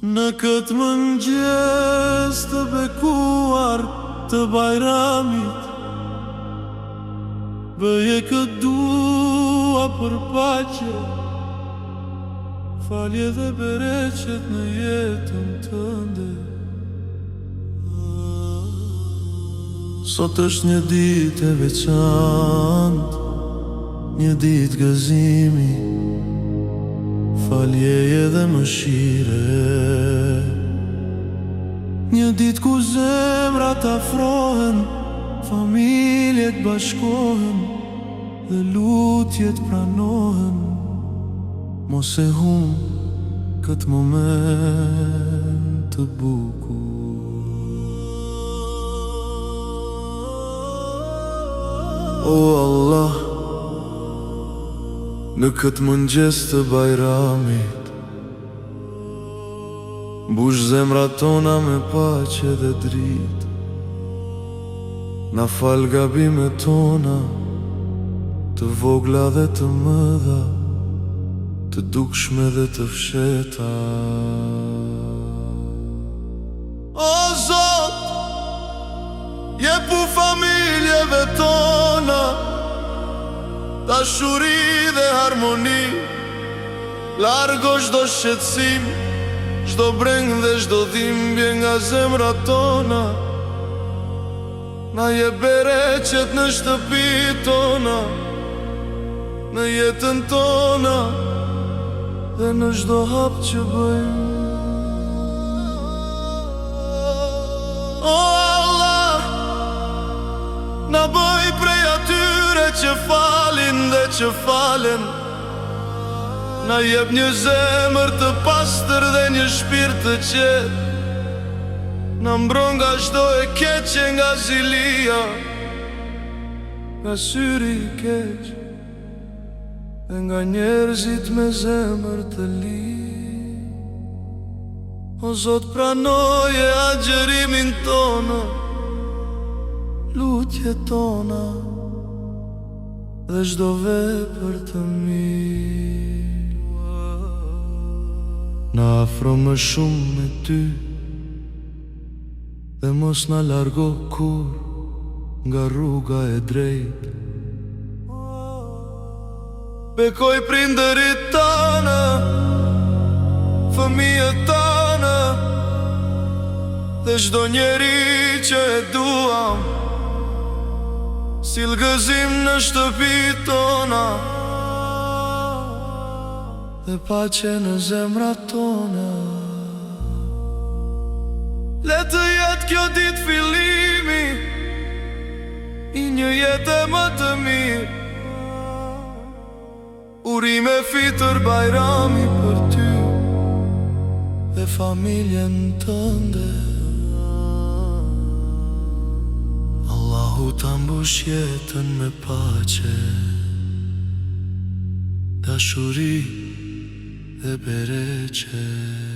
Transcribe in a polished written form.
Në këtë mëngjes të bekuar të Bajramit, bëje këtë dua për paqe, falje dhe bereqet në jetën tënde. Sot është një ditë e veçantë, një ditë gëzimi, faljeje dhe mëshire. Një ditë ku zemrat afrohen, familjet bashkohen dhe lutjet pranohen. Mos e humb këtë moment të bukur. O Allah, në këtë mëngjes të Bajramit, mbush zemrat tona me paqe dhe dritë. Na fal gabimet tona, të vogla dhe të mëdha, të dukshme dhe të fshehta. O Zot, jepu familjeve tona dashuri dhe harmoni, largo çdo shqetësim, çdo brengë dhe çdo dhimbje nga zemrat tona. Na jep bereqet në shtëpitë tona, në jetën tona dhe në çdo hap që bëjmë. O Allah, na bëj prej atyre që falin dhe që falen. Na jep një zemër të pastër dhe një shpirt të qetë. Na mbro nga çdo e keqe, nga zilia, nga syri i keq dhe nga njerëzit me zemër të ligë. O Zot pranoje agjërimin tonë, lutjet tona dhe çdo vepër të mirë. Na afro më shumë me ty dhe mos na largo kurrë nga rruga e drejtë. Bekoj prindërit tanë, fëmijët tanë dhe çdo njeri që e duam. Sill gëzim në shtëpitë tona dhe paqe në zemrat tona. Le të jetë kjo ditë fillimi i një jete më të mirë. Urime Fitër Bajrami për ty dhe familjen tënde. Allahu ta mbush jetën me paqe, dashuri dhe bereqet.